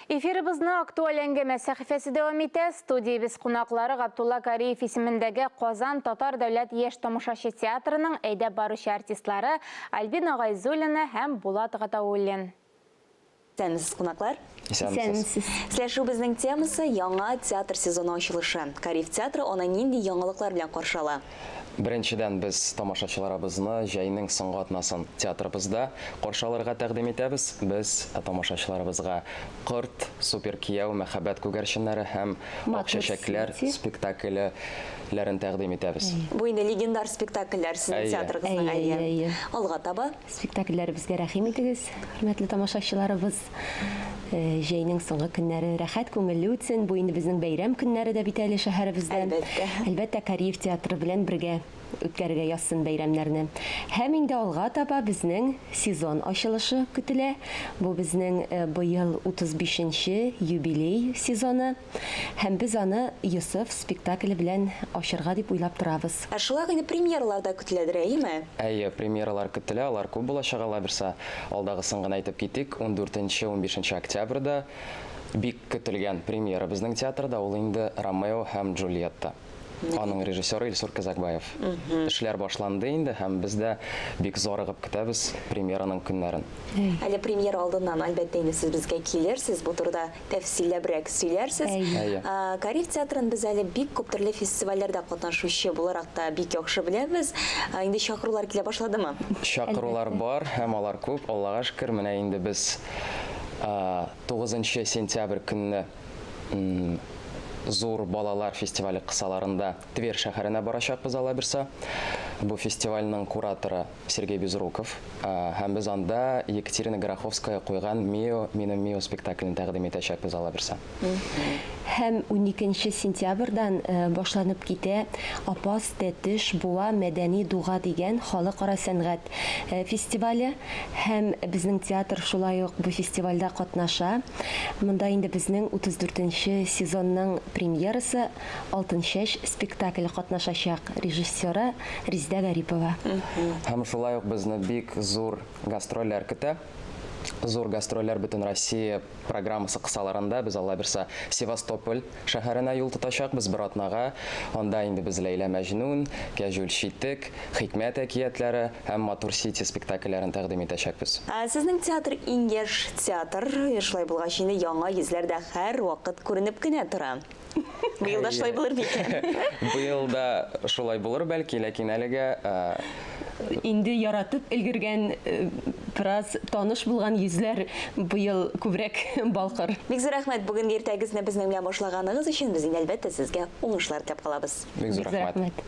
Эфирыбызны актуаль әңгәмә сәхифәсе дәвам итә. Студиябез кунаклары Габдулла Кариев исемендәге Казан татар дәүләт яшь тамашачы театрының әйдәп баручы артистлары Альбина Гайзуллина һәм Булат Гатауллин. Исәнмесез, кунаклар! Исәнмесез! Сөйләшүебезнең темасы, яңа театр сезоны ачылышы. Кариев театры аны нинди яңалыклар белән каршы ала? Беренчедән, без тамашачыларыбызны җәйнең соңгы атнасын театрыбызда каршы алырга тәкъдим итәбез. Без тамашачыларыбызга Корт, Супер кияү, Мәхәббәт күгәрченнәре һәм Ак чәчәкләр спектакле ләрен тәкъдим итәбез. Бу инде легендар спектакльләр сезнең театрыгызның, әйе. Алга таба. Спектакльләребезгә рәхим итегез, хөрмәтле тамашачыларыбыз. Җәйнең соңгы көннәре рәхәт, күңелле үтсен. Бу инде безнең бәйрәм көннәре дә бит әле шәһәребездә. Әлбәттә. Әлбәттә, Кариев театры белән бергә үткәрергә язсын бәйрәмнәрне. Һәм инде алга таба безнең сезон ачылышы көтелә. Бу безнең быел 35 нче юбилей сезоны. Һәм без аны Йосыф спектакле белән ачырга дип уйлап торабыз. Ә шулай ук инде премьералар да көтеләдер, әйеме? Әйе, премьералар көтелә, алар күп булачак, Аллабирса. Алдагысын гына әйтеп китик, ундүртенче, унбишенче октябрьдә бик көтелгән премьера безнең театрда, ул инде Ромео һәм Джульетта. Аның режиссеры Илсур Казакбаев. Эшләр башланды инде һәм без дә бик зарыгып көтәбез премьераның көннәрен. Әле премьера алдыннан, әлбәттә инде, сез безгә килерсез, бу турыда тәфсилләбрәк сөйләрсез. Әйе. Кариев театрын без әле бик күп төрле фестивальләрдә катнашучы буларак та бик яхшы беләбез. Инде чакырулар килә башладымы? Чакырулар бар һәм алар күп, Аллага шөкер. Менә инде без тугызынчы сентябрь көнне зур балалар фестивале кысаларында Тверь шәһәренә барачакбыз, Аллабирса. Бу фестивальнең кураторы Сергей Безруков. Һәм без анда Екатерина Гороховская куйган Мио, минем Мио спектаклен тәкъдим итәчәкбез, Аллабирса. Һәм уникенче сентябрьдан башланып китә Апас, Тәтеш, Буа мәдәни дуга дигән халыкара сәнгать фестивале. Һәм безнең театр шулай ук бу фестивальдә катнаша. Монда инде безнең 34 нче сезонның премьерасы Алтынчәч спектакле катнашачак, режиссеры Резидә Гарипова. Һәм шулай ук безне бик зур гастрольләр көтә. Зур гастрольләр Бөтенроссия программасы кысаларында без, Алла бирса, Севастополь шәһәренә юл тотачакбыз бер атнага. Анда инде без Ләйлә Мәҗнүн, Кәҗүл читек, Хикмәт әкиятләре һәм Матур Сити спектакльләрен тәкъдим итәчәкбез. Ә сезнең театр иң яшь театр, шулай булгач инде яңа йөзләр дә һәрвакыт күренеп кенә тора. Быел да шулай булыр микән? Быел да шулай булыр бәлки, ләкин әлегә Инде яратып өлгергән, бераз таныш булган йөзләр быел күбрәк балкыр. Бик зур рәхмәт бүгенге иртәгезне безнең белән башлаганыгыз өчен. Без инде, әлбәттә, сезгә уңышлар теләп калабыз. Бик зур рәхмәт.